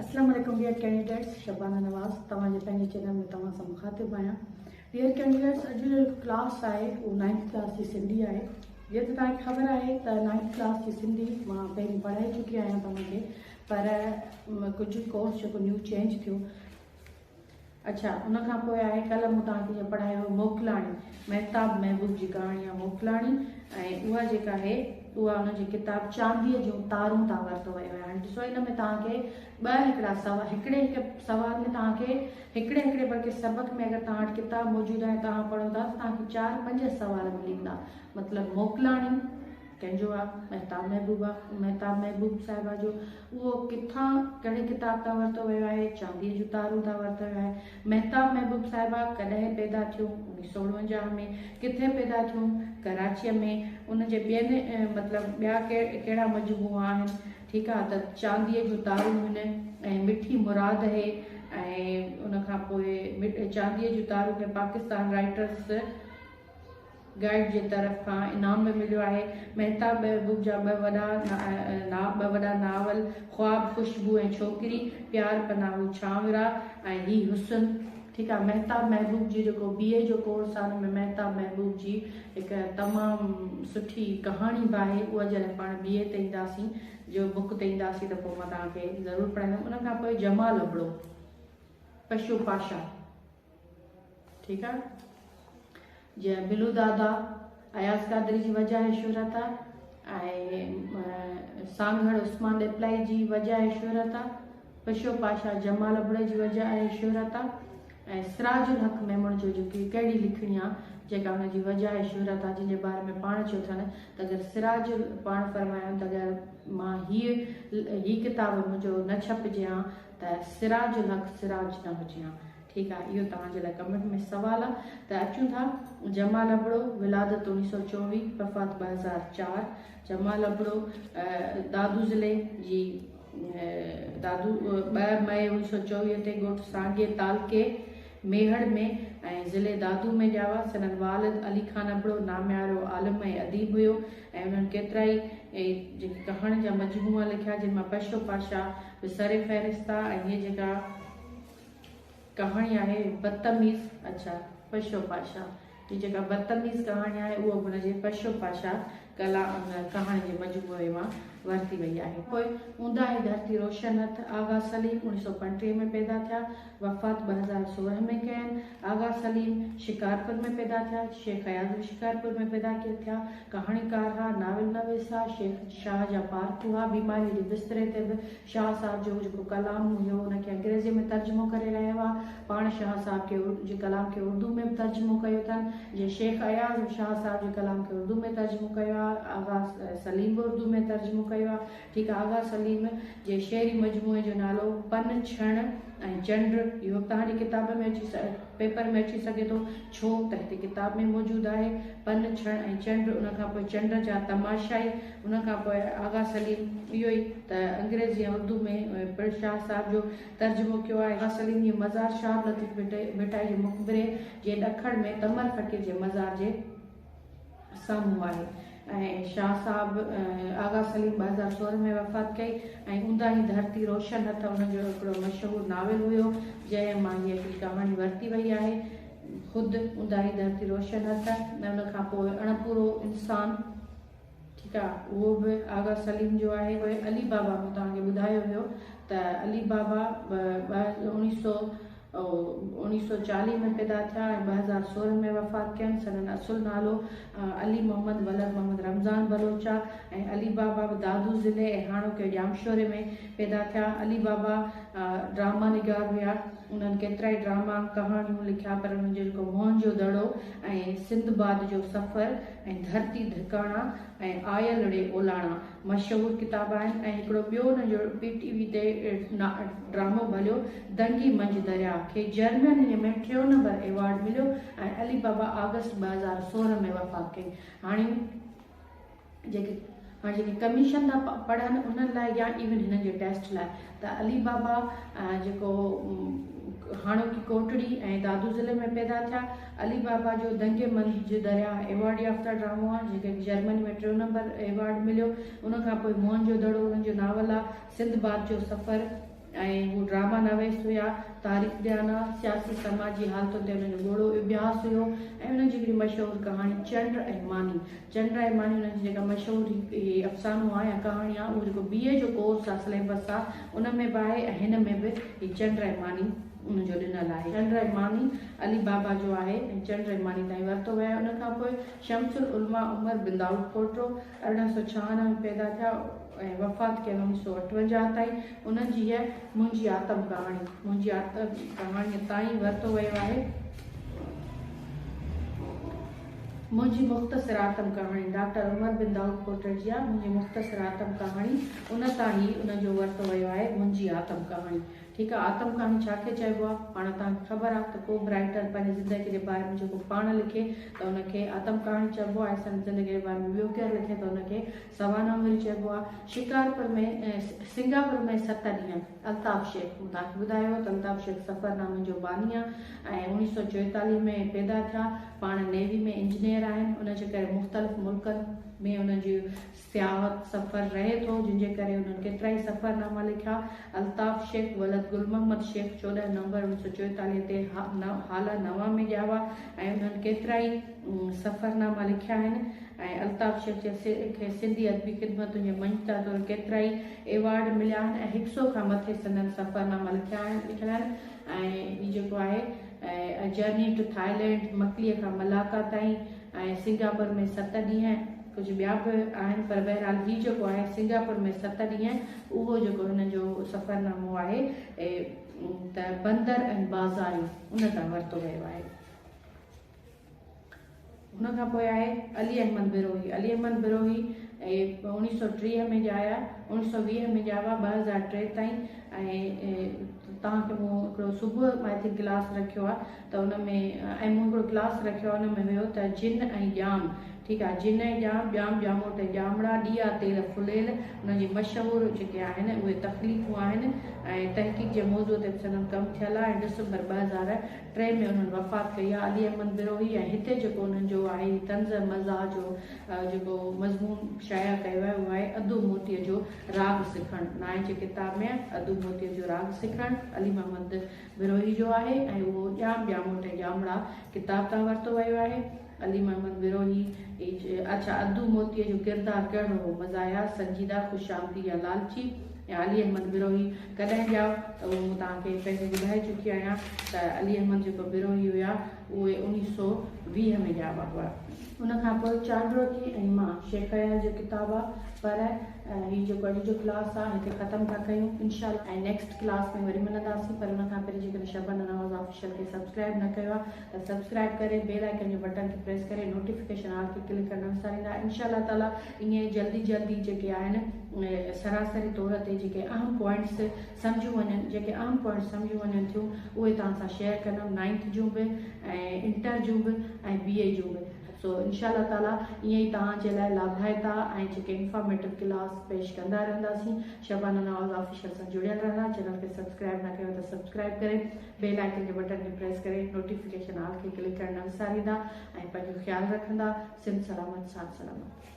اسلام عليڪم dear candidates Shabana Nawaz توهان جي پنهنجي چينل ۾ توهان سان مخاطب آهيان ڊيئر ڪينڊيڊيٽس اڄ جو جيڪو ڪلاس آهي اهو نائنٿ ڪلاس جي سنڌي آهي جيئن ته توهان کي خبر آهي ته نائنٿ ڪلاس جي سنڌي مان پهرين پڙهائي چڪي آهيان توهان کي پر ڪجهه ڪورس جيڪو نيو چينج ٿيو اڇا ان کان پوء آهي ڪلهه مون توهان کي جيئن پڙهايو هو موڪلاڻي مهتاب محبوب جي ڪهاڻي آهي موڪلاڻي ۽ اها جيڪا آهي اها ان جي ڪتاب چانديء جون تارون تان ورتو ويو آهي هاڻي ڏسو ان ۾ توهان کي ٻه هڪڙا سوال هڪڙي هڪ سوال ۾ توهان کي هڪڙي هڪڙي بلڪه سبق ۾ اگر توهان وٽ ڪتاب موجود آهي توهان پڙهو ٿا ته توهان کي چار پنج سوال ملي ويندا مطلب موڪلاڻي ڪنهن جو آ؟ مهتاب محبوب آ. مهتاب محبوب صاحبه جو اهو ڪٿان ڪهڙي ڪتاب تان ورتو ويو آهي؟ چانديء جون تارون تان ورتو ويو آهي. مهتاب محبوب صاحبه ڪڏهن پيدا ٿيون؟ اوڻيهه سؤ اڻونجاهه ۾. ڪٿي پيدا ٿيون؟ ڪراچيء ۾. ان جي ٻين مطلب ٻيا ڪهڙا مجموعا آهن؟ ٺيڪ آ ته چانديء جون تارون هن ۽ مٺي مراد هي ۽ ان کان پوء چانديء جون تارون کي پاڪستان رائيٽرس گائيڊ جي طرف کان انعام به مليو آهي. مهتاب محبوب جا ٻه وڏا ٻه وڏا ناول خواب خوشبو ۽ ڇوڪري، پيار پناهو ڇانورا ۽ هي حسن. ٺيڪ آ مهتاب محبوب جي جيڪو بي اي جو ڪورس آ ان ۾ مهتاب محبوب جي هڪ تمام سٺي ڪهاڻي به آهي اها جڏهن پاڻ بي اي تي اينداسين جو بڪ تي اينداسين ته پوء مان توهان کي ضرور پڙهائيندم ان کان پوء جمال ابڙو پشو پاشا. ٺيڪ آ جيئن بلو دادا اياز قادري جي وجه آهي شهرت آ ۽ سانگهڙ عثمان ڏيپلائي جي وجه آهي شهرت آ پشو پاشا جمال ابڙي جي وجه آهي شهرت آ ۽ سراج الحق ميمڻ جو جيڪي ڪهڙي لکڻي آ جيڪا ان جي وجه آهي شهرت آ جنهن جي باري ۾ پاڻ چيو اٿن ته اگر سراج پاڻ فرمايائون ته اگر مان هي هي ڪتاب منهنجو نه ڇپجي ها ته سراج الحق سراج نه هجي ها. ٺيڪ آ اهو توهان جي لاء ڪمينٽ ۾ سوال آ ته اچون ٿا جمال ابڙو ولادت اوڻيهه سؤ چوويهه وفات 2004 جمال ابڙو دادو ضلعي جي دادو 2 مئي 1924 تي ڳوٺ سانگي تعلقي ميهڙ ۾ ۽ ضلعي دادو ۾ ڄاوا سندن والد علي خان ابڙو ناميارو عالم ۽ اديب هيو ۽ انهن ڪيترائي جيڪي ڪهاڻين جا مجموعا لکيا جن مان پشو پاشا به سر فهرست آ ۽ هيء جيڪا ڪهاڻي آهي بدتميز اڇا پشو پاشا هي جيڪا بدتميز ڪهاڻي آهي اهو به ان جي پشو پاشا ڪلا ڪهاڻي جي مجموعي مان ورتي وئي آهي. پوء اونداهي ڌرتي روشن هٿ آغا سليم 1935 ۾ پيدا ٿيا، وفات 2016 ۾ ڪين. آغا سليم شڪارپور ۾ پيدا ٿيا، شيخ اياز به شڪارپور ۾ پيدا ٿيا، ڪهاڻيڪار ها، ناول نويس ها، شيخ شاهه جا پارکو ها، بيماريء جي بستري تي به شاهه صاحب جو جيڪو ڪلام هيو ان کي انگريزيء ۾ ترجمو ڪري رهيا هئا. پاڻ شاهه صاحب کي جي ڪلام کي اردو ۾ به ترجمو ڪيو اٿن. جيئن شيخ اياز به شاهه صاحب جي ڪلام کي اردو ۾ ترجمو ڪيو آهي، آغا سليم به اردو ۾ ترجمو ڪيو آهي. ٺيڪ آهي آغا سليم جي شعري مجموعي جو نالو پن ڇڻ ۽ چنڊ اهو به توهان جي ڪتاب ۾ اچي پيپر ۾ اچي سگهي ٿو ڇو ته هتي ڪتاب ۾ موجود آهي پن ڇڻ ۽ چنڊ ان کان پوء چنڊ جا تماشائي ان کان پوء آغا سليم اهو ئي ته انگريزي ۽ اردو ۾ پڻ شاهه صاحب جو ترجمو ڪيو آهي. آغا سليم جي مزار شاهه لطيف ڀٽائي جي مقبري جي ڏکڻ ۾ تمر فقير جي مزار جي سامهون آهي ۽ شاهه صاحب آغا سليم 2016 ۾ وفات ڪئي ۽ اونداهي ڌرتي روشن هٿ ان جو هڪڙو مشهور ناول هيو جنهن مان هيء هڪڙي ڪهاڻي ورتي وئي آهي خود اونداهي ڌرتي روشن هٿ ۽ ان کان پوء اڻپورو انسان ٺيڪ آ اهو به آغا سليم جو آهي. پوء علي بابا مون توهان کي ٻڌايو هيو ته علي بابا 1940 ۾ پيدا ٿيا ۽ 2016 ۾ وفات ڪين. سندن اصل نالو علي محمد ولد محمد رمضان بلوچ آ ۽ علي بابا به دادو ضلعي ۽ هاڻوڪي ڄامشوري ۾ پيدا ٿيا. علي بابا ڊراما نگار هيا. انهن ڪيترائي ڊراما، ڪهاڻيون لکيا پر انهن جو جيڪو موهن جو دڙو ۽ سنڌباد جو سفر ۽ ڌرتي ڌڪاڻا ۽ آيل ڙي اولاڻا مشهور ڪتاب آهن ۽ هڪڙو ٻيو انهن جو پي ٽي وي تي ڊرامو به هليو دنگي منجهه درياء کي جرمنيء ۾ ٽيون نمبر ايوارڊ مليو ۽ علي بابا آگسٽ 2016 ۾ وفات ڪئي. هاڻي. جيڪي هاڻي جيڪي ڪميشن ٿا پڙهن انهن لاء يا ايون هنن جي ٽيسٽ لاء ته علي بابا جيڪو هاڻوڪي ڪوٽڙي ۽ دادو ضلعي ۾ پيدا ٿيا علي بابا جو دنگي منجھ درياء ايوارڊ يافته ڊرامو آهي جنهن کي جرمني ۾ ٽيون نمبر ايوارڊ مليو ان کان پوء موهن جو دڙو انهن جو ناول آهي سنڌ باد جو سفر ۽ هو ڊراما نويس هيا، تاريخ دان ها، سياسي سماجي حالتن تي انهن جو ڳوڙهو اڀياس هيو ۽ انهن جي هڪڙي مشهور ڪهاڻي چنڊ ۽ ماني، چنڊ ۽ ماني انهن جي جيڪا مشهور هي افسانو آهي يا ڪهاڻي آهي اهو جيڪو بي اي جو ڪورس آهي سليبس آهي ان ۾ به آهي ۽ هن ۾ به هي چنڊ ۽ ماني ان جو ڏنل آهي. چنڊ ۽ ماني علي بابا جو آهي ۽ چنڊ ۽ ماني تائين ورتو ويو آهي. ان کان پوء شمس العلماء عمر بن دائود پوٽو 1896 ۾ پيدا ٿيا ۽ وفات ڪيل 1958 تائين. انهن جي هيء منهنجي آتم ڪهاڻي، منهنجي آتم ڪهاڻيء تائين ورتو ويو آهي. منهنجي مختصر آتم ڪهاڻي، ڊاڪٽر عمر بن دائود پوٽر جي آ منهنجي مختصر آتم ڪهاڻي، ان تان ئي ان جو ورتو ويو آهي منهنجي آتم ڪهاڻي. ٺيڪ آ، آتم ڪهاڻي ڇا کي چئبو آ؟ پاڻ توهان کي خبر آ ته ڪو به رائيٽر پنهنجي زندگي جي باري ۾ جيڪو پاڻ لکي ته ان کي آتم ڪهاڻي چئبو آ ۽ سندس زندگي جي باري ۾ ٻيو ڪير لکي ته ان کي سوانح عمري چئبو آ. شڪارپور ۾ سنگاپور ۾ ست ڏينهن، الطاف شيخ، مون توهان کي ٻڌايو هو ته الطاف شيخ سفرنامن جو باني آ ۽ 1944 ۾ پيدا ٿيا. پاڻ نيوي ۾ انجنيئر آهن، ان جي ڪري مختلف ملڪن ۾ انهن جي سياحت، سفر، رهي ٿو، جنهن جي ڪري انهن ڪيترائي سفرناما لکيا. الطاف شيخ ولد گل محمد شيخ 14 نومبر 1944 تي هالا نوان ۾ ڄاوا ۽ انهن ڪيترائي سفرناما لکيا آهن ۽ الطاف شيخ جي کي سنڌي ادبي خدمتن جي مڃتا طور ڪيترائي ايوارڊ مليا آهن ۽ هڪ سئو کان مٿي سندن سفرناما لکيا آهن لکيل آهن ۽ هي جيڪو آهي A Journey to Thailand، مڪليء کان ملاڪا تائين ۽ سنگاپور ۾ ست ڏينهن، ڪجهه ٻيا به آهن پر بهرحال هي جيڪو آهي سنگاپور ۾ ست ڏينهن اهو جيڪو هن جو سفرنامو آهي ته بندر ۽ بازاريون ان تان ورتو ويو آهي. ان کان پوء آهي علي احمد بروهي. علي احمد بروهي 1930 ۾ ڄايا، 1920 ۾ ڄاوا، 2003 تائين ۽ توهان کي مون هڪڙو صبح I think class رکيو آهي ته ان ۾ ۽ مون هڪڙو ڪلاس رکيو آهي ان ۾ هيو ته جن ۽ ڄام ٺيڪ آهي جن ۽ ڄام، ڄام ڄاموٽ ۽ ڄامڙا، ڏيئا تيل ڦليل انهن جي مشهور جيڪي آهن اهي تخليقون آهن ۽ تحقيق جي موضوع تي به سندن ڪم ٿيل آهي ۽ ڊسمبر 2003 ۾ انهن وفات ڪئي آهي علي احمد بروهي ۽ هتي جيڪو انهن جو آهي هي طنز مزاح جو جيڪو مضمون شايع ڪيو آهي اهو آهي ادو موتيء جو راڳ سکڻ نائين جي ڪتاب ۾ ادو موتيء جو راڳ سکڻ علي محمد بروهي جو آهي ۽ اهو ڄام ڄاموٽ ۽ ڄامڙا ڪتاب تان ورتو ويو آهي. علي محمد بروهي اڇا ادو موتيء جو ڪردار ڪهڙو هو؟ مزاحيه، سنجيده، خوشامدي يا لالچي؟ يا علي احمد بروهي ڪڏهن ڄائو؟ ته اهو مون توهان کي پهرين ٻڌائي چڪي آهيان ته علي احمد جيڪو بروهي هيا اهي 1920 ۾ ڄاوا هئا. ان کان پوء چانڊروڪي ۽ مان شيخ اياز جو ڪتاب آ پر هي جيڪو اڄ جو ڪلاس آ هتي ختم ٿا ڪيون انشاء الله ۽ نيڪسٽ ڪلاس ۾ وري ملنداسين پر ان کان پهرين جيڪڏهن شبانه نواز آفيشل کي سبسڪرائب نه ڪيو آ ته سبسڪرائب ڪري بيل آئيڪن جو بٽڻ کي پريس ڪري نوٽيفڪيشن آل کي ڪلڪ ڪرڻ نه وساريندا انشاء الله تعالي ائين جلدي جلدي جيڪي آهن سراسري طور تي جيڪي اهم پوائنٽس سمجهيون وڃن جيڪي اهم پوائنٽس سمجهيون وڃن ٿيون اهي توهان سان شيئر ڪندم نائنٿ جون به ۽ انٽر جون به ۽ بي اي جون به سو انشاء الله تعالي ائين ئي توهان جي لاء لاڀائتا ۽ جيڪي انفارميٽو ڪلاس پيش ڪندا رهنداسين شبانه نواز آفيشل سان جڙيل رهندا چينل کي سبسڪرائب نه ڪيو ته سبسڪرائب ڪري بيل آئيڪن جي بٽڻ کي پريس ڪري نوٽيفڪيشن آل کي ڪلڪ ڪرڻ نه وساريندا ۽ پنهنجو خيال رکندا سنڌ سلامت ساٿ سلامت.